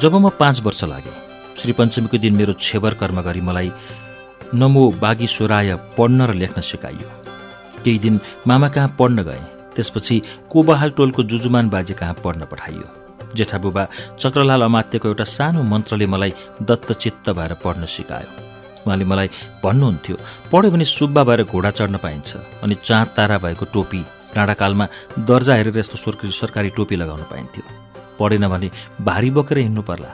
जब म 5 वर्ष लागेँ, श्री पञ्चमीको दिन मेरो छेवर कर्म गरी मलाई नमो बागी सोराय पढ्न र लेख्न सिकाइयो। केही दिन मामा कहाँ पढ्न गएँ। त्यसपछि कोबाहाल टोलको जुजुमान बाजे कहाँ पढ्न पठाइयो। जेठाबुबा चक्रलाल अमात्यको एउटा सानो मन्त्रले मलाई दत्तचित्त भएर पढ्न सिकायो। उहाँले मलाई भन्नुहुन्थ्यो, पढ्यो भने सुब्बा भएर घोडा चढ्न पाइन्छ अनि चाँद तारा भएको टोपी, राणाकालमा दर्जा हेरेर यस्तो सरकारी टोपी लगाउन पाइन्थ्यो। पढेन भने भारी बोकेर हिँड्नु पर्ला।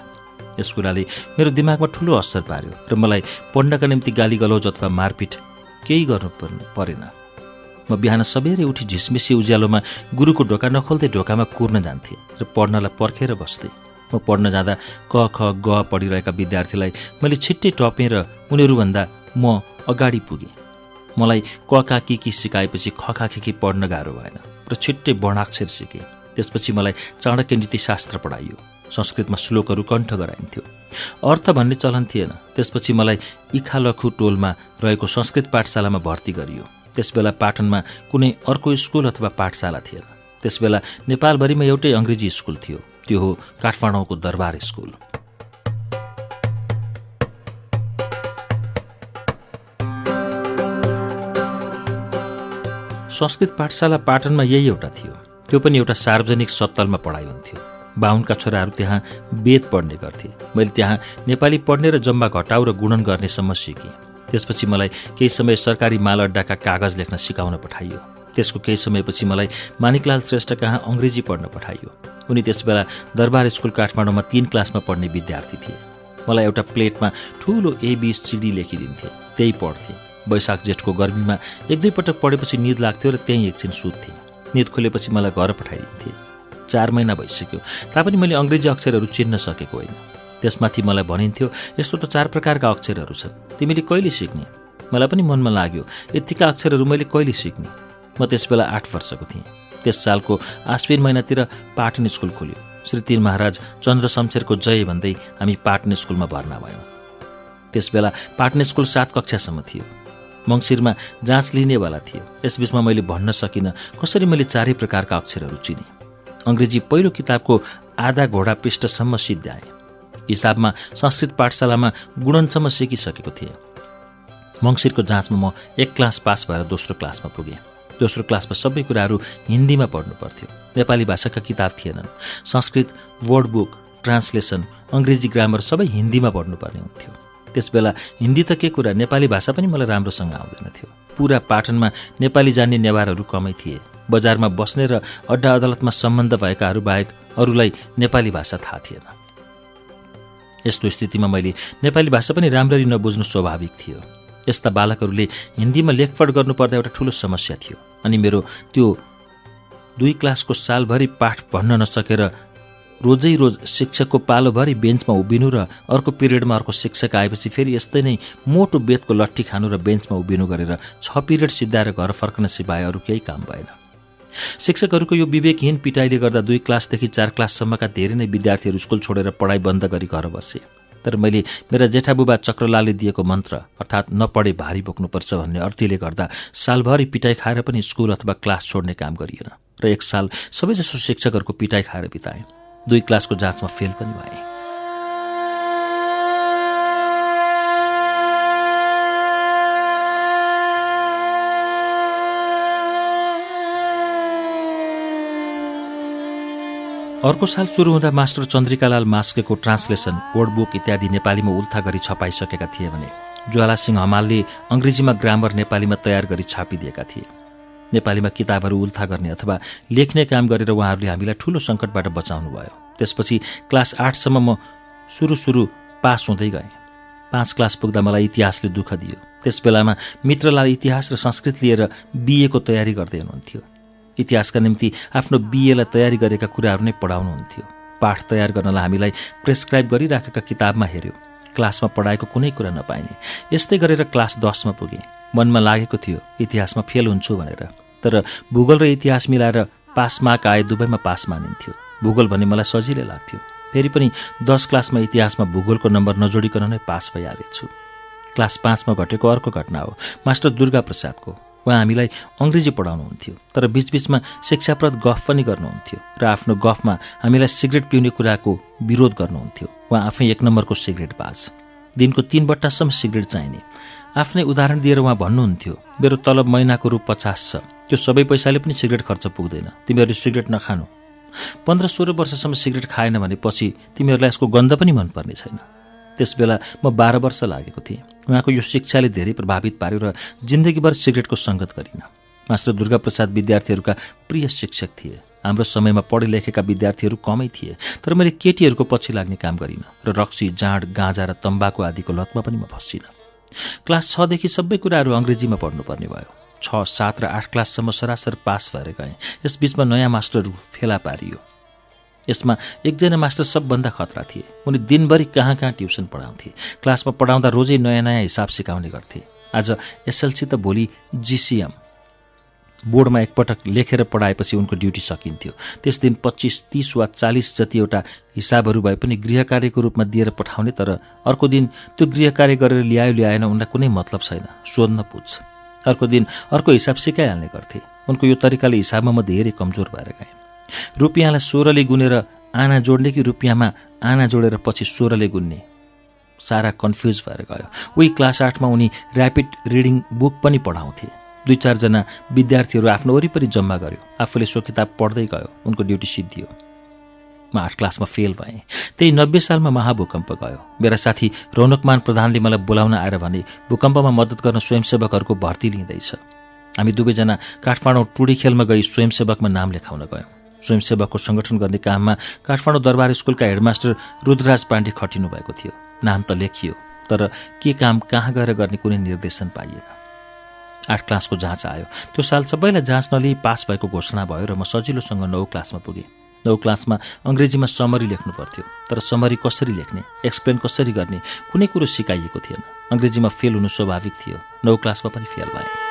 यस कुराले मेरो दिमागमा ठुलो असर पार्यो र मलाई पढ्नका निम्ति गाली गलौज अथवा मारपिट केही गर्नु परेन। म बिहान सबेरै उठी झिसमिसी उज्यालोमा गुरुको ढोका नखोल्दै ढोकामा कुर्न जान्थेँ र पढ्नलाई पर्खेर बस्थेँ। म पढ्न जाँदा क ख ग पढिरहेका विद्यार्थीलाई मैले छिट्टै टपेँ र उनीहरूभन्दा म अगाडि पुगेँ। मलाई क का की सिकाएपछि ख खा की पढ्न गाह्रो भएन र छिट्टै वर्णाक्षर सिकेँ। त्यसपछि मलाई चाणक्य नीतिशास्त्र पढाइयो। संस्कृतमा श्लोकहरू कण्ठ गराइन्थ्यो। अर्थ भन्ने चलन थिएन। त्यसपछि मलाई इखालखु टोलमा रहेको संस्कृत पाठशालामा भर्ती गरियो। त्यसबेला पाटनमा कुनै अर्को स्कुल अथवा पाठशाला थिएन। त्यसबेला नेपालभरिमा एउटै अङ्ग्रेजी स्कुल थियो। त्यो हो काठमाडौँको दरबार स्कुल। संस्कृत पाठशाला पाटनमा यही एउटा थियो। त्यो पनि एउटा सार्वजनिक सत्तलमा पढाइ हुन्थ्यो। बाहुनका छोराहरू त्यहाँ वेद पढ्ने गर्थे। मैले त्यहाँ नेपाली पढ्ने र जम्मा घटाउ र गुणन गर्नेसम्म सिकेँ। त्यसपछि मलाई केही समय सरकारी माल अड्डाका कागज लेख्न सिकाउन पठाइयो। त्यसको केही समयपछि मलाई मानिकलाल श्रेष्ठ कहाँ अङ्ग्रेजी पढ्न पठाइयो। उनी त्यसबेला दरबार स्कुल काठमाडौँमा 3 क्लासमा पढ्ने विद्यार्थी थिए। मलाई एउटा प्लेटमा ठुलो ABCD लेखिदिन्थे, त्यही पढ्थेँ। वैशाख जेठको गर्मीमा 1-2 पटक पढेपछि निद लाग्थ्यो र त्यहीँ एकछिन सुत्थेँ। निद खुलेपछि मलाई घर पठाइदिन्थे। 4 महिना भइसक्यो तापनि मैले अङ्ग्रेजी अक्षरहरू चिन्न सकेको होइन। त्यसमाथि मलाई भनिन्थ्यो, यस्तो त 4 प्रकारका अक्षरहरू छन्, तिमीले कहिले सिक्ने? मलाई पनि मनमा लाग्यो, यतिका अक्षरहरू मैले कहिले सिक्ने? म त्यसबेला 8 वर्षको थिएँ। त्यस सालको आश्विन महिनातिर पाटन स्कुल खोल्यो। श्री 3 महाराज चन्द्र शमशेरको जय भन्दै हामी पाटन स्कुलमा भर्ना भयौँ। त्यसबेला पाटन स्कुल 7 कक्षासम्म थियो। मङ्सिरमा जाँच लिनेवाला थियो। यसबीचमा मैले भन्न सकिनँ कसरी मैले 4 प्रकारका अक्षरहरू चिने। अङ्ग्रेजी पहिलो किताबको आधा घोडा पृष्ठसम्म सिद्ध्याएँ। हिसाबमा संस्कृत पाठशालामा गुणनसम्म सिकिसकेको थिएँ। मङ्सिरको जाँचमा म 1 क्लास पास भएर दोस्रो क्लासमा पुगेँ। दोस्रो क्लासमा सबै कुराहरू हिन्दीमा पढ्नु पर्थ्यो। नेपाली भाषाका किताब थिएनन्। संस्कृत वर्ड बुक, ट्रान्सलेसन, अङ्ग्रेजी ग्रामर सबै हिन्दीमा पढ्नुपर्ने हुन्थ्यो। त्यसबेला हिन्दी त के कुरा, नेपाली भाषा पनि मलाई राम्रोसँग आउँदैन थियो। पुरा पाटनमा नेपाली जान्ने नेवारहरू कमै थिए। बजारमा बस्ने र अड्डा अदालतमा सम्बन्ध भएकाहरू बाहेक अरूलाई नेपाली भाषा थाहा थिएन। यस्तो स्थितिमा मैले नेपाली भाषा पनि राम्ररी नबुझ्नु स्वाभाविक थियो। यस्ता बालकहरूले हिन्दीमा लेखपढ गर्नुपर्दा एउटा ठुलो समस्या थियो। अनि मेरो त्यो 2 क्लासको सालभरि पाठ भन्न नसकेर रोजै रोज शिक्षकको पालोभरि बेन्चमा उभिनु र अर्को पिरियडमा अर्को शिक्षक आएपछि फेरि यस्तै नै मोटो बेतको लट्ठी खानु र बेन्चमा उभिनु गरेर 6 पिरियड सिद्धाएर घर फर्कन सिवाय अरू केही काम भएन। शिक्षकहरूको यो विवेकहीन पिटाइले गर्दा 2 क्लासदेखि 4 क्लाससम्मका धेरै नै विद्यार्थीहरू स्कुल छोडेर पढाइ बन्द गरी घर बसे। तर मैले मेरा जेठाबुबा चक्रलालले दिएको मन्त्र अर्थात् नपढे भारी बोक्नुपर्छ भन्ने अर्थीले गर्दा सालभरि पिटाइ खाएर पनि स्कुल अथवा क्लास छोड्ने काम गरिएन र 1 साल सबैजसो शिक्षकहरूको पिटाइ खाएर बिताएँ। 2 क्लासको जाँचमा फेल पनि भएँ। अर्को साल सुरु हुँदा मास्टर चन्द्रिकालाल मास्केको ट्रान्सलेसन, वर्ड बुक इत्यादि नेपालीमा उल्था गरी छपाइसकेका थिए भने ज्वाला सिंह हमालले अङ्ग्रेजीमा ग्रामर नेपालीमा तयार गरी छापिदिएका थिए। नेपालीमा किताबहरू उल्था गर्ने अथवा लेख्ने काम गरेर उहाँहरूले हामीलाई ठुलो सङ्कटबाट बचाउनु भयो। त्यसपछि क्लास 8सम्म म सुरु पास हुँदै गएँ। 5 क्लास पुग्दा मलाई इतिहासले दुःख दियो। त्यस बेलामा मित्रलाल इतिहास र संस्कृत लिएर BA को तयारी गर्दै हुनुहुन्थ्यो। इतिहासका निम्ति आफ्नो BA लाई तयारी गरेका कुराहरू नै पढाउनुहुन्थ्यो। पाठ तयार गर्नलाई हामीलाई प्रेस्क्राइब गरिराखेका किताबमा हेऱ्यो। क्लासमा पढाएको कुनै कुरा नपाइने। यस्तै गरेर क्लास 10मा पुगेँ। मनमा लागेको थियो इतिहासमा फेल हुन्छु भनेर। तर भूगोल र इतिहास मिलाएर पास मार्क आए दुवैमा पास मानिन्थ्यो। भूगोल भन्ने मलाई सजिलै लाग्थ्यो। फेरि पनि 10 क्लासमा इतिहासमा भूगोलको नम्बर नजोडिकन नै पास भइहालेछु। क्लास 5मा घटेको अर्को घटना हो मास्टर दुर्गा प्रसादको। उहाँ हामीलाई अङ्ग्रेजी पढाउनुहुन्थ्यो, तर बीचबीचमा शिक्षाप्रद गफ पनि गर्नुहुन्थ्यो र आफ्नो गफमा हामीलाई सिगरेट पिउने कुराको विरोध गर्नुहुन्थ्यो। उहाँ आफै 1 नम्बरको सिगरेट बाज। दिनको 3 बट्टासम्म सिगरेट चाहिने। आफ्नै उदाहरण दिएर उहाँ भन्नुहुन्थ्यो, मेरो तलब महिनाको रु 50 छ, त्यो सबै पैसाले पनि सिगरेट खर्च पुग्दैन, तिमीहरू सिगरेट नखानु। 15-16 वर्षसम्म सिगरेट खाएन भनेपछि तिमीहरूलाई यसको गन्ध पनि मनपर्ने छैन। त्यसबेला म 12 वर्ष लागेको थिएँ। उहाँको यो शिक्षाले धेरै प्रभावित पार्यो र जिन्दगीभर सिगरेटको सङ्गत गरिन। मास्टर दुर्गाप्रसाद विद्यार्थीहरूका प्रिय शिक्षक थिए। हाम्रो समयमा पढे लेखेका विद्यार्थीहरू कमै थिए, तर मैले केटीहरूको पछि लाग्ने काम गरिनँ र रक्सी, जाँड, गाँजा र तम्बाकु आदिको लतमा पनि म फसिनँ। क्लास 6 देखि सबै कुराहरू अङ्ग्रेजीमा पढ्नुपर्ने भयो। 6, 7 र 8 क्लाससम्म सरासर पास भएर गएँ। यसबीचमा नयाँ मास्टरहरू फेला पारियो। यसमा एकजना मास्टर सबभन्दा खतरा थिए। उनी दिनभरि कहाँ ट्युसन पढाउँथे। क्लासमा पढाउँदा रोजै नयाँ नयाँ हिसाब सिकाउने गर्थे। आज एसएलसी त भोलि जिसिएम। बोर्डमा एकपटक लेखेर पढाएपछि उनको ड्युटी सकिन्थ्यो। त्यस दिन 25, 30 वा 40 जतिवटा हिसाबहरू भए पनि गृहकार्यको रूपमा दिएर पठाउने, तर अर्को दिन त्यो गृहकार्य गरेर ल्याएन उनलाई कुनै मतलब छैन, सोध्न पुग्छ। अर्को दिन अर्को हिसाब सिकाइहाल्ने गर्थे। उनको यो तरिकाले हिसाबमा म धेरै कमजोर भएर गएँ। रुपियाँलाई 16ले गुनेर आना जोड्ने कि रुपियाँमा आना जोडेर पछि 16ले गुन्ने, सारा कन्फ्युज भएर गयो। उही क्लास 8मा उनी ऱ्यापिड रिडिङ बुक पनि पढाउँथे। 2-4 जना विद्यार्थीहरू आफ्नो वरिपरि जम्मा गर्यो। आफूले सो किताब पढ्दै गयो। उनको ड्युटी सिद्धियो। म 8 क्लासमा फेल भएँ। त्यही 90 सालमा महाभूकम्प गयो। मेरा साथी रौनकमान प्रधानले मलाई बोलाउन आएर भने भूकम्पमा मद्दत गर्न स्वयंसेवकहरूको भर्ती लिँदैछ। हामी दुवैजना काठमाडौँ टुडी खेलमा गई स्वयंसेवकमा नाम लेखाउन गयौँ। स्वयंसेवकको सङ्गठन गर्ने काममा काठमाडौँ दरबार स्कुलका हेडमास्टर रुद्रराज पाण्डे खटिनु भएको थियो। नाम त लेखियो, तर के काम कहाँ गएर गर्ने कुनै निर्देशन पाइएन। 8 क्लासको जाँच आयो। त्यो साल सबैलाई जाँच नलिई पास भएको घोषणा भयो र म सजिलोसँग 9 क्लासमा पुगेँ। 9 क्लासमा अङ्ग्रेजीमा समरी लेख्नु पर्थ्यो, तर समरी कसरी लेख्ने, एक्सप्लेन कसरी गर्ने कुनै कुरो सिकाइएको थिएन। अङ्ग्रेजीमा फेल हुनु स्वाभाविक थियो। 9 क्लासमा पनि फेल भएँ।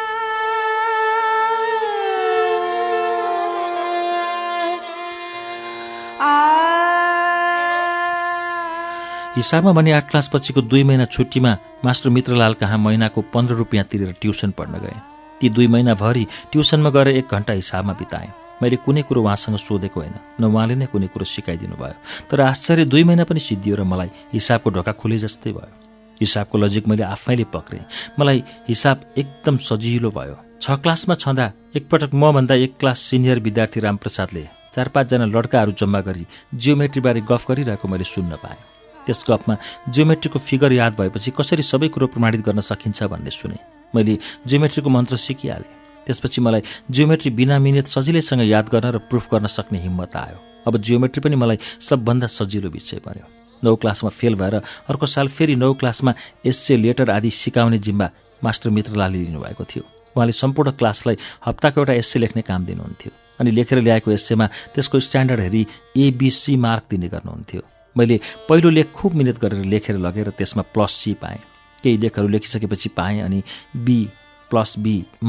हिसाबमा भने 8 क्लास पछिको 2 महिना छुट्टीमा मास्टर मित्रलाल कहाँ महिनाको 15 रुपियाँ तिरेर ट्युसन पढ्न गएँ। ती 2 महिनाभरि ट्युसनमा गएर 1 घण्टा हिसाबमा बिताएँ। मैले कुनै कुरो उहाँसँग सोधेको होइन, न उहाँले नै कुनै कुरो सिकाइदिनु भयो। तर आश्चर्य 2 महिना पनि सिद्धियो र मलाई हिसाबको ढोका खुले जस्तै भयो। हिसाबको लजिक मैले आफैले पक्रेँ। मलाई हिसाब एकदम सजिलो भयो। 6 क्लासमा छँदा एकपटक मभन्दा 1 क्लास सिनियर विद्यार्थी रामप्रसादले 4-5 जना लड्काहरू जम्मा गरी जियोमेट्रीबारे गफ गरिरहेको मैले सुन्न पाएँ। त्यस गफमा जियोमेट्रीको फिगर याद भएपछि कसरी सबै कुरो प्रमाणित गर्न सकिन्छ भन्ने सुने। मैले जियोमेट्रीको मन्त्र सिकिहालेँ। त्यसपछि मलाई जियोमेट्री बिना मिनेट सजिलैसँग याद गर्न र प्रुफ गर्न सक्ने हिम्मत आयो। अब जियोमेट्री पनि मलाई सबभन्दा सजिलो विषय बन्यो। 9 क्लासमा फेल भएर अर्को साल फेरि 9 क्लासमा एस्से, लेटर आदि सिकाउने जिम्मा मास्टर मित्रलालले लिनुभएको थियो। उहाँले सम्पूर्ण क्लासलाई हप्ताको एउटा एस्से लेख्ने काम दिनुहुन्थ्यो अनि लेखेर ल्याएको एस्सेमा त्यसको स्ट्यान्डर्ड हेरी ABC मार्क दिने गर्नुहुन्थ्यो। मैले पहिलो लेख खुब मिहिनेत गरेर लेखेर लगेर त्यसमा +C पाएँ। केही लेखहरू लेखिसकेपछि पाएँ अनि B + B -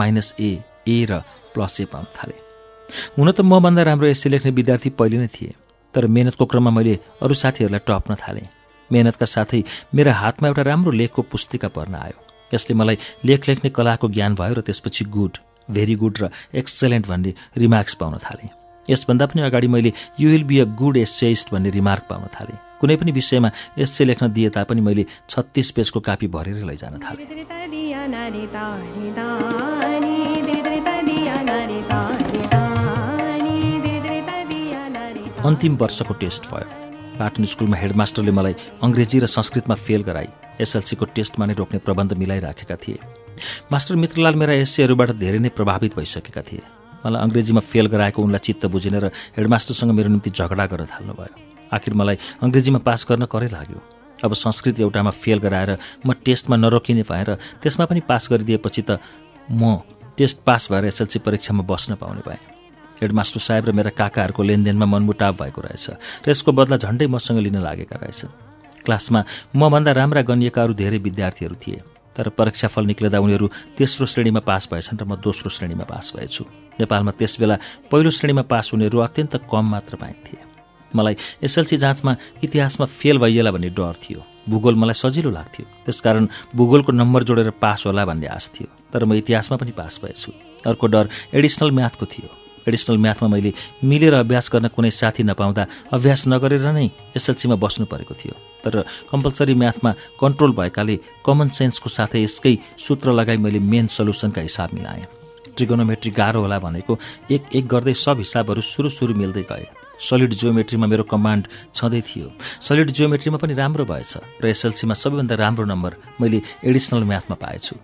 A र +A पाउन थालेँ। हुन त मभन्दा राम्रो एस्से लेख्ने विद्यार्थी पहिले नै थिए, तर मेहनतको क्रममा मैले अरू साथीहरूलाई टप्न थालेँ। मेहनतका साथै मेरा हातमा एउटा राम्रो लेखको पुस्तिका पर्न आयो। यसले मलाई लेख लेख्ने कलाको ज्ञान भयो र त्यसपछि गुड, भेरी गुड र एक्सेलेन्ट भन्ने रिमार्क्स पाउन थालेँ। यसभन्दा पनि अगाडि मैले you will be a good essayist भन्ने रिमार्क पाउन थालेँ। कुनै पनि विषयमा एस्से लेख्न दिए तापनि मैले 36 पेजको कापी भरेर लैजान थालेँ। अन्तिम वर्षको टेस्ट भयो। पाटन स्कुलमा हेडमास्टरले मलाई अङ्ग्रेजी र संस्कृतमा फेल गराई एसएलसीको टेस्टमा नै रोक्ने प्रबन्ध मिलाइराखेका थिए। मास्टर मित्रलाल मेरा एस्सेहरूबाट धेरै नै प्रभावित भइसकेका थिए। मलाई अङ्ग्रेजीमा फेल गराएको उनलाई चित्त बुझेन र हेडमास्टरसँग मेरो निम्ति झगडा गर्न थाल्नुभयो। आखिर मलाई अङ्ग्रेजीमा पास गर्न करै लाग्यो। अब संस्कृत एउटामा फेल गराएर म टेस्टमा नरोकिने भएर त्यसमा पनि पास गरिदिएपछि त म टेस्ट पास भएर एसएलसी परीक्षामा बस्न पाउने भएँ। हेडमास्टर साहेब र मेरा काकाहरूको लेनदेनमा मनमुटाव भएको रहेछ र यसको बदला झन्डै मसँग लिन लागेका रहेछन्। क्लासमा मभन्दा राम्रा गनिएका अरू धेरै विद्यार्थीहरू थिए, तर परीक्षाफल निक्लिँदा उनीहरू तेस्रो श्रेणीमा पास भएछन् र म दोस्रो श्रेणीमा पास भएछु। नेपालमा त्यसबेला पहिलो श्रेणीमा पास हुनेहरू अत्यन्त कम मात्र पाइन्थे। मलाई एसएलसी जाँचमा इतिहासमा फेल भइएला भन्ने डर थियो। भूगोल मलाई सजिलो लाग्थ्यो, त्यसकारण भूगोलको नम्बर जोडेर पास होला भन्ने आश थियो। तर म इतिहासमा पनि पास भएछु। अर्को डर एडिसनल म्याथको थियो। एडिसनल म्याथमा मैले मिलेर अभ्यास गर्न कुनै साथी नपाउँदा अभ्यास नगरेर नै एसएलसीमा बस्नु परेको थियो। तर कम्पलसरी म्याथमा कन्ट्रोल भएकाले कमन सेन्सको साथै यसकै सूत्र लगाई मैले मेन सल्युसनका हिसाब मिलाएँ। ट्रिगोनोमेट्री गाह्रो होला भनेको एक एक गर्दै सब हिसाबहरू सुरु मिल्दै गए। सलिड जियोमेट्रीमा मेरो कमान्ड छँदै थियो। सलिड जियोमेट्रीमा पनि राम्रो भएछ र एसएलसीमा सबैभन्दा राम्रो नम्बर मैले एडिसनल म्याथमा पाएछु।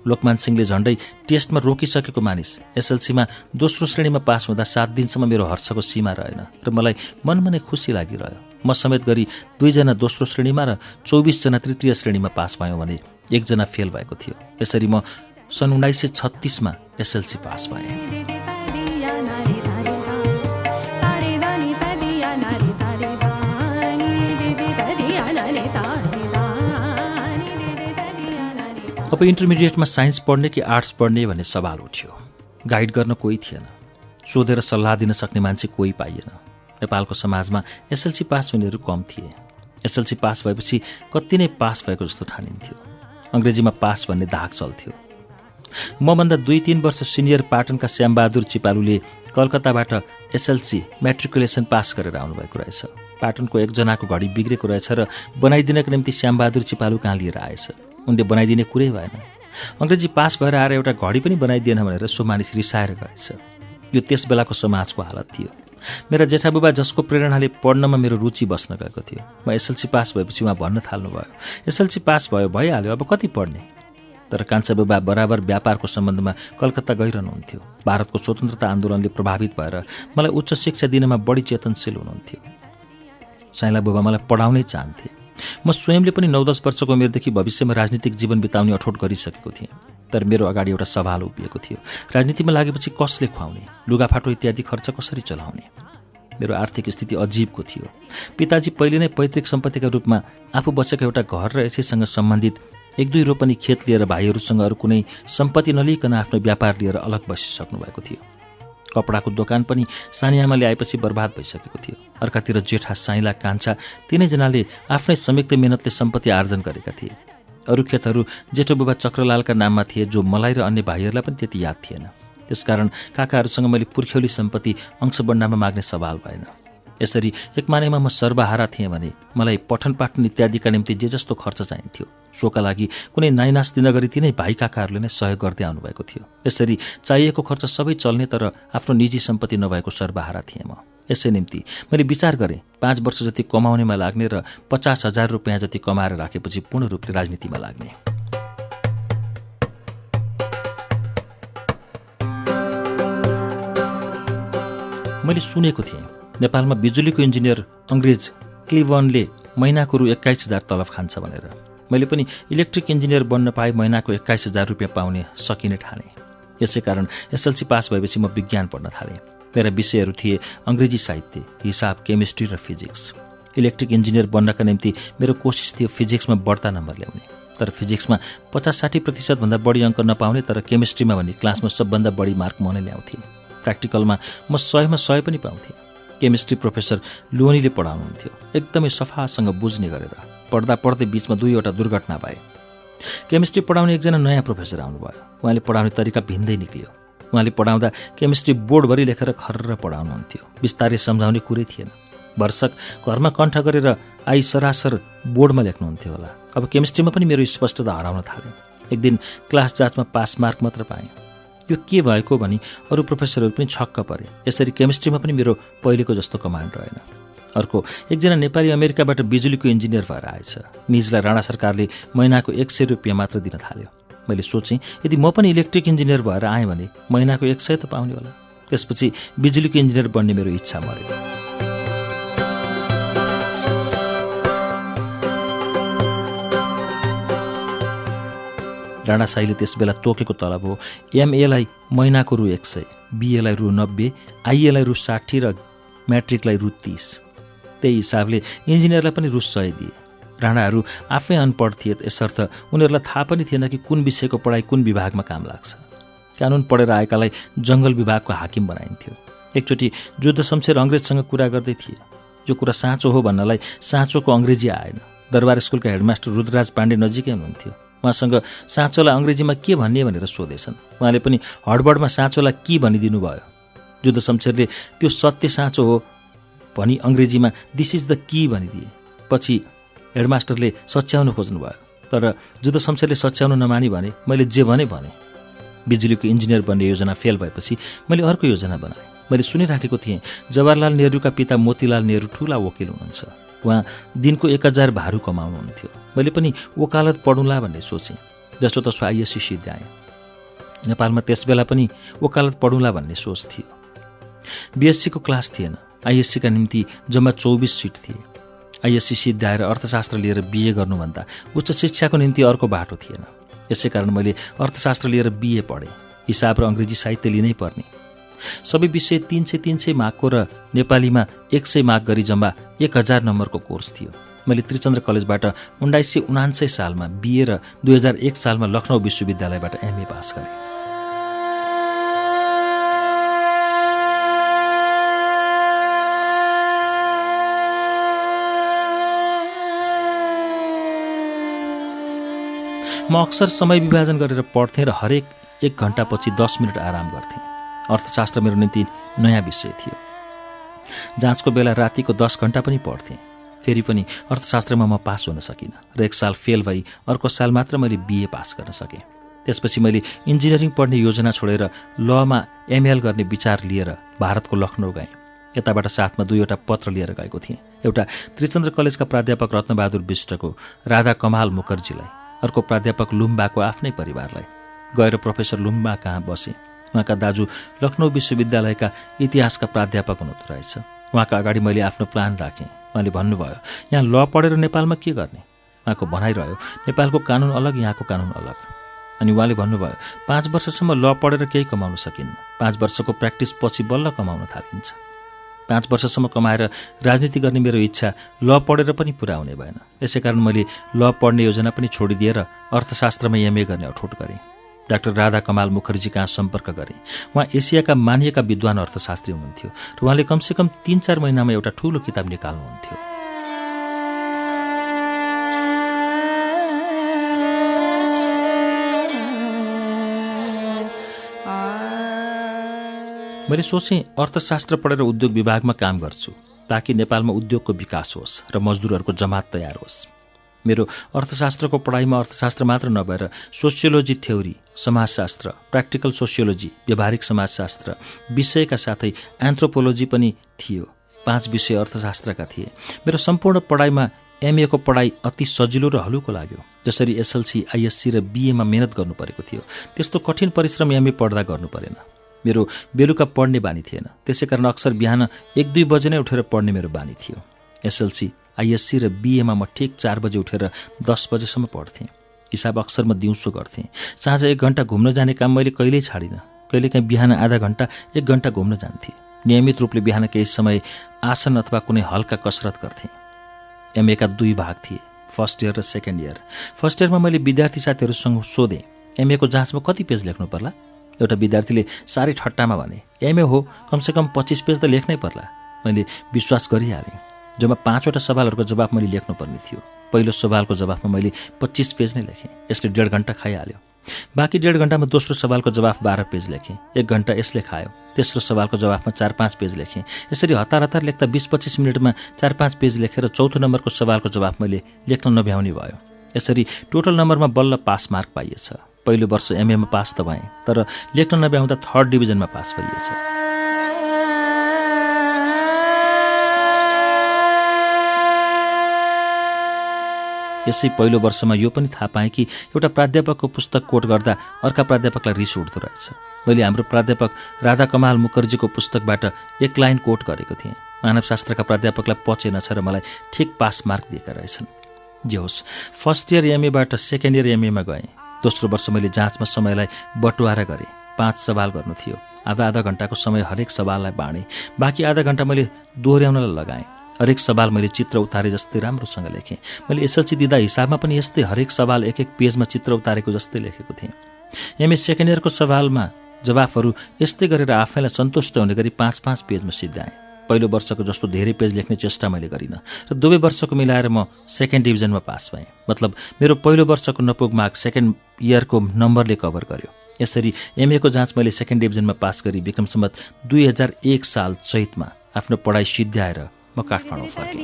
लोकमान सिंहले झण्डै टेस्टमा रोकिसकेको मानिस एसएलसीमा दोस्रो श्रेणीमा पास हुँदा 7 दिनसम्म मेरो हर्षको सीमा रहेन र मलाई मनमा खुसी लागिरह्यो। म समेत गरी 2 जना दोस्रो श्रेणीमा र 24 जना तृतीय श्रेणीमा पास भयौँ भने 1 जना फेल भएको थियो। यसरी म सन् 1936 मा एसएलसी पास भएँ। अब इन्टरमिडिएटमा साइन्स पढ्ने कि आर्ट्स पढ्ने भन्ने सवाल उठ्यो। गाइड गर्न कोही थिएन, सोधेर सल्लाह दिन सक्ने मान्छे कोही पाइएन। नेपालको समाजमा एसएलसी पास हुनेहरू कम थिए। एसएलसी पास भएपछि कति नै पास भएको जस्तो ठानिन्थ्यो। अङ्ग्रेजीमा पास भन्ने दाग चल्थ्यो। मभन्दा 2-3 वर्ष सिनियर पाटनका श्यामबहादुर चिपालुले कलकत्ताबाट एसएलसी म्याट्रिकुलेसन पास गरेर आउनुभएको रहेछ। पाटनको एकजनाको घडी बिग्रेको रहेछ र बनाइदिनको निम्ति श्यामबहादुर चिपालु कहाँ लिएर आएछ। उनले बनाइदिने कुरै भएन। अङ्ग्रेजी पास भएर आएर एउटा घडी पनि बनाइदिएन भनेर सो मानिस रिसाएर गएछ। यो त्यस बेलाको समाजको हालत थियो। मेरा जेठाबुबा जसको प्रेरणाले पढ्नमा मेरो रुचि बस्न गएको थियो, म एसएलसी पास भएपछि उहाँ भन्न थाल्नुभयो, एसएलसी पास भयो भइहाल्यो, अब कति पढ्ने। तर कान्छा बुबा बराबर व्यापारको सम्बन्धमा कलकत्ता गइरहनुहुन्थ्यो। भारतको स्वतन्त्रता आन्दोलनले प्रभावित भएर मलाई उच्च शिक्षा दिनमा बढी चेतनशील हुनुहुन्थ्यो। साइला बुबा मलाई पढाउनै चाहन्थे। म स्वयंले पनि 9-10 वर्षको उमेरदेखि भविष्यमा राजनीतिक जीवन बिताउने अठोट गरिसकेको थिएँ। तर मेरो अगाडि एउटा सवाल उभिएको थियो, राजनीतिमा लागेपछि कसले खुवाउने, लुगाफाटो इत्यादि खर्च कसरी चलाउने। मेरो आर्थिक स्थिति अजीबको थियो। पिताजी पहिले नै पैतृक सम्पत्तिका रूपमा आफू बसेको एउटा घर र यसैसँग सम्बन्धित 1-2 रोपनी खेत लिएर भाइहरूसँग अरू कुनै सम्पत्ति नलिकन आफ्नो व्यापार लिएर अलग बसिसक्नु भएको थियो। कपडाको दोकान पनि सानीआमाले आएपछि बर्बाद भइसकेको थियो। अर्कातिर जेठा साइला कान्छा तीनैजनाले आफ्नै संयुक्त मेहनतले सम्पत्ति आर्जन गरेका थिए। अरू खेतहरू जेठो बुबा चक्रलालका नाममा थिए, जो मलाई र अन्य भाइहरूलाई पनि त्यति याद थिएन। त्यसकारण काकाहरूसँग मैले पुर्ख्यौली सम्पत्ति अंशबन्डामा माग्ने सवाल भएन। यसरी एकमानेमा म सर्वहारा थिएँ भने मलाई पठन पाठन इत्यादिका निम्ति जे जस्तो खर्च चाहिन्थ्यो, सोका लागि कुनै नाइनास्ती नगरी तिनै भाइ काकाहरूले नै सहयोग गर्दै आउनुभएको थियो। यसरी चाहिएको खर्च सबै चल्ने तर आफ्नो निजी सम्पत्ति नभएको सर्वहारा थिएँ म। यसै निम्ति मैले विचार गरेँ 5 वर्ष जति कमाउनेमा लाग्ने र 50,000 रुपियाँ जति कमाएर राखेपछि पूर्ण रूपले राजनीतिमा लाग्ने। मैले सुनेको थिएँ नेपालमा बिजुलीको इन्जिनियर अङ्ग्रेज क्लिभनले महिनाको रु 21,000 तलब खान्छ भनेर। मैले पनि इलेक्ट्रिक इन्जिनियर बन्न पाए महिनाको 21,000 रुपियाँ पाउने सकिने ठाने। यसै कारण एसएलसी पास भएपछि म विज्ञान पढ्न थालेँ। मेरा विषयहरू थिए अङ्ग्रेजी साहित्य, हिसाब, केमिस्ट्री र फिजिक्स। इलेक्ट्रिक इन्जिनियर बन्नका निम्ति मेरो कोसिस थियो फिजिक्समा बढ्ता नम्बर ल्याउने। तर फिजिक्समा 50-60% भन्दा बढी अङ्क नपाउने, तर केमिस्ट्रीमा भने क्लासमा सबभन्दा बढी मार्क म नै ल्याउँथेँ। प्र्याक्टिकलमा म 100मा 100 पनि पाउँथेँ। केमिस्ट्री प्रोफेसर लोनीले पढाउनुहुन्थ्यो, एकदमै सफासँग बुझ्ने गरेर। पढ्दा पढ्दै बीचमा 2वटा दुर्घटना भए। केमिस्ट्री पढाउने एकजना नयाँ प्रोफेसर आउनुभयो। उहाँले पढाउने तरिका भिन्दै निक्लियो। उहाँले पढाउँदा केमिस्ट्री बोर्डभरि लेखेर खर्र पढाउनुहुन्थ्यो। बिस्तारै सम्झाउने कुरै थिएन। भर्सक घरमा कण्ठ गरेर आई सरासर बोर्डमा लेख्नुहुन्थ्यो होला। अब केमिस्ट्रीमा पनि मेरो स्पष्टता हराउन थाल्यो। एक दिन क्लास जाँचमा पास मार्क मात्र पाएँ। यो के भएको भनी अरू प्रोफेसरहरू पनि छक्क परे। यसरी केमिस्ट्रीमा पनि मेरो पहिलेको जस्तो कमान्ड रहेन। अर्को एकजना नेपाली अमेरिकाबाट बिजुलीको इन्जिनियर भएर आएछ। निजलाई राणा सरकारले महिनाको 100 रुपियाँ मात्र दिन थाल्यो। मैले सोचेँ यदि म पनि इलेक्ट्रिक इन्जिनियर भएर आएँ भने महिनाको 100 त पाउने होला। त्यसपछि बिजुलीको इन्जिनियर बन्ने मेरो इच्छा मर्यो। राणा साईले त्यसबेला तोकेको तलब हो एमएलाई महिनाको रु 100, बिएलाई रु 90, आइएलाई रु 60 र म्याट्रिकलाई रु 30। त्यही हिसाबले इन्जिनियरलाई पनि रु 100 दिए। राणाहरू आफै अनपढ थिए, यसर्थ उनीहरूलाई थाहा पनि थिएन कि कुन विषयको पढाइ कुन विभागमा काम लाग्छ। कानुन पढेर आएकालाई जङ्गल विभागको हाकिम बनाइन्थ्यो। एकचोटि जुद्ध शमशेर अङ्ग्रेजसँग कुरा गर्दै थिए। यो कुरा साँचो हो भन्नलाई साँचोको अङ्ग्रेजी आएन। दरबार स्कुलका हेडमास्टर रुद्रराज पाण्डे नजिकै हुनुहुन्थ्यो। उहाँसँग साँचोलाई अङ्ग्रेजीमा के भन्ने भनेर सोधेछन्। उहाँले पनि हडबडमा साँचोलाई के भनिदिनु भयो। जुद्ध शमशेरले त्यो सत्य साँचो हो भनी अङ्ग्रेजीमा दिस इज द की भनिदिए। पछि हेडमास्टरले सच्याउन खोज्नुभयो, तर जुद्ध शमशेरले सच्याउन नमानी भने मैले जे भने बिजुलीको इन्जिनियर बन्ने योजना फेल भएपछि मैले अर्को योजना बनाएँ। मैले सुनिराखेको थिएँ जवाहरलाल नेहरूका पिता मोतीलाल नेहरू ठुला वकिल हुनुहुन्छ। उहाँ दिनको 1000 भारू कमाउनुहुन्थ्यो। मैले पनि वकालत पढौँला भन्ने सोचेँ। जसो तसो आइएससी सिद्ध्याएँ। नेपालमा त्यसबेला पनि वकालत पढौँला भन्ने सोच थियो। बिएससीको क्लास थिएन। आइएससीका निम्ति जम्मा 24 सिट थिए। आइएससी सिद्ध्याएर अर्थशास्त्र लिएर बिए गर्नुभन्दा उच्च शिक्षाको निम्ति अर्को बाटो थिएन। यसै कारण मैले अर्थशास्त्र लिएर बिए पढेँ। हिसाब र अङ्ग्रेजी साहित्य लिनै पर्ने। सबै विषय 300 मार्कको र नेपालीमा 100 मार्क गरी जम्मा 1000 नम्बरको कोर्स थियो। मैले त्रिचन्द्र कलेजबाट 1979 सालमा बिए र 2001 सालमा लखनऊ विश्वविद्यालयबाट एमए पास गरेँ। म अक्सर समय विभाजन गरेर पढ्थेँ र हरेक 1 घण्टापछि 10 मिनट आराम गर्थेँ। अर्थशास्त्र मेरो निम्ति नयाँ विषय थियो। जाँचको बेला रातिको 10 घण्टा पनि पढ्थेँ। फेरि पनि अर्थशास्त्रमा म पास हुन सकिनँ र 1 साल फेल भई अर्को साल मात्र मैले बिए पास गर्न सकेँ। त्यसपछि मैले इन्जिनियरिङ पढ्ने योजना छोडेर लमा एमएल गर्ने विचार लिएर भारतको लखनऊ गएँ। यताबाट साथमा 2वटा पत्र लिएर गएको थिएँ। एउटा त्रिचन्द्र कलेजका प्राध्यापक रत्नबहादुर विष्टको राधा कमाल मुखर्जीलाई, अर्को प्राध्यापक लुम्बाको आफ्नै परिवारलाई। गएर प्रोफेसर लुम्बा कहाँ बसेँ। उहाँका दाजु लखनऊ विश्वविद्यालयका इतिहासका प्राध्यापक हुनुहुँदो रहेछ। उहाँका अगाडि मैले आफ्नो प्लान राखेँ। उहाँले भन्नुभयो यहाँ ल पढेर नेपालमा के गर्ने। उहाँको भनाइरह्यो नेपालको कानुन अलग, यहाँको कानुन अलग। अनि उहाँले भन्नुभयो 5 वर्षसम्म ल पढेर केही कमाउन सकिन्न। 5 वर्षको प्र्याक्टिस पछि बल्ल कमाउन थालिन्छ। 5 वर्षसम्म कमाएर राजनीति गर्ने मेरो इच्छा ल पढेर पनि पुरा हुने भएन। यसै कारण मैले ल पढ्ने योजना पनि छोडिदिएर अर्थशास्त्रमा एमए गर्ने अठोट गरेँ। डाक्टर राधा कमाल मुखर्जी कहाँ सम्पर्क गरेँ। उहाँ एसियाका मानिएका विद्वान अर्थशास्त्री हुनुहुन्थ्यो र उहाँले कमसेकम 3-4 महिनामा एउटा ठुलो किताब निकाल्नुहुन्थ्यो। मैले सोचेँ अर्थशास्त्र पढेर उद्योग विभागमा काम गर्छु ताकि नेपालमा उद्योगको विकास होस् र मजदुरहरूको जमात तयार होस्। मेरो अर्थशास्त्रको पढाइमा अर्थशास्त्र मात्र नभएर सोसियोलोजी थ्योरी, समाजशास्त्र, प्र्याक्टिकल सोसियोलोजी, व्यवहारिक समाजशास्त्र विषयका साथै एन्थ्रोपोलोजी पनि थियो। 5 विषय अर्थशास्त्रका थिए। मेरो सम्पूर्ण पढाइमा एमए को पढाइ अति सजिलो र हलुको लाग्यो। जसरी एसएलसी, आइएससी र बिएमा मेहनत गर्नु परेको थियो त्यस्तो कठिन परिश्रम एमए पढ्दा गर्नु परेन। मेरो बेलुका पढ्ने बानी थिएन। त्यसै कारण अक्सर बिहान 1-2 बजे नै उठेर पढ्ने मेरो बानी थियो। एसएलसी, आइएससी र बिएमा म ठिक 4 बजे उठेर 10 बजेसम्म पढ्थेँ। हिसाब अक्सर म दिउँसो गर्थेँ। साँझ 1 घण्टा घुम्न जाने काम मैले कहिल्यै छाडिनँ। कहिलेकाहीँ बिहान आधा घण्टा 1 घण्टा घुम्न जान्थेँ। नियमित रूपले बिहान केही समय आसन अथवा कुनै हल्का कसरत गर्थेँ। एमएका 2 भाग थिए, फर्स्ट इयर र सेकेन्ड इयर। फर्स्ट इयरमा मैले विद्यार्थी साथीहरूसँग सोधेँ एमएको जाँचमा कति पेज लेख्नु पर्ला। एउटा विद्यार्थीले साह्रै ठट्टामा भने एमए हो कमसेकम 25 पेज त लेख्नै पर्ला। मैले विश्वास गरिहालेँ। जम्मा 5वटा सवालहरूको जवाफ मैले लेख्नुपर्ने थियो। पहिलो सवालको जवाफमा मैले 25 पेज नै लेखेँ। यसले 1.5 घण्टा खाइहाल्यो। बाँकी 1.5 घण्टामा दोस्रो सवालको जवाफ 12 पेज लेखेँ। 1 घण्टा यसले खायो। तेस्रो सवालको जवाफमा 4-5 पेज लेखेँ। यसरी हतार हतार लेख्दा 20-25 मिनटमा 4-5 पेज लेखेर चौथो नम्बरको सवालको जवाफ मैले लेख्न नभ्याउने भयो। यसरी टोटल नम्बरमा बल्ल पास मार्क पाइएछ। पहिलो वर्ष एमएमा पास त भएँ, तर लेख्न नभ्याउँदा 3rd डिभिजनमा पास भइएछ। यसै पहिलो वर्षमा यो पनि थाहा पाएँ कि एउटा प्राध्यापकको पुस्तक कोट गर्दा अर्का प्राध्यापकलाई रिस उठ्दो रहेछ। मैले हाम्रो प्राध्यापक राधा कमाल मुखर्जीको पुस्तकबाट 1 लाइन कोट गरेको थिएँ। मानवशास्त्रका प्राध्यापकलाई पचेनछ र मलाई ठिक पास मार्क दिएका रहेछन्। जे होस्, फर्स्ट इयर एमएबाट सेकेन्ड इयर एमएमा गएँ। दोस्रो वर्ष मैले जाँचमा समयलाई बटुवारा गरेँ। 5 सवाल गर्नु थियो। आधा घण्टाको समय हरेक सवाललाई बाँडेँ। बाँकी आधा घण्टा मैले दोहोऱ्याउनलाई लगाएँ। हरेक सवाल मैले चित्र उतारे जस्तै राम्रोसँग लेखेँ। मैले एसएलसी दिँदा हिसाबमा पनि यस्तै हरेक सवाल 1-1 पेजमा चित्र उतारेको जस्तै लेखेको थिएँ। एमए सेकेन्ड इयरको सवालमा जवाफहरू यस्तै गरेर आफैलाई सन्तुष्ट हुने गरी 5-5 पेजमा सिद्ध्याएँ। पहिलो वर्षको जस्तो धेरै पेज लेख्ने चेष्टा मैले गरिनँ र दुवै वर्षको मिलाएर म सेकेन्ड डिभिजनमा पास भएँ। मतलब मेरो पहिलो वर्षको नपुग मार्क सेकेन्ड इयरको नम्बरले कभर गर्यो। यसरी एमएको जाँच मैले सेकेन्ड डिभिजनमा पास गरी विक्रम सम्वत 2001 साल चैतमा आफ्नो पढाइ सिद्ध्याएर म काठमाडौँ फर्केँ।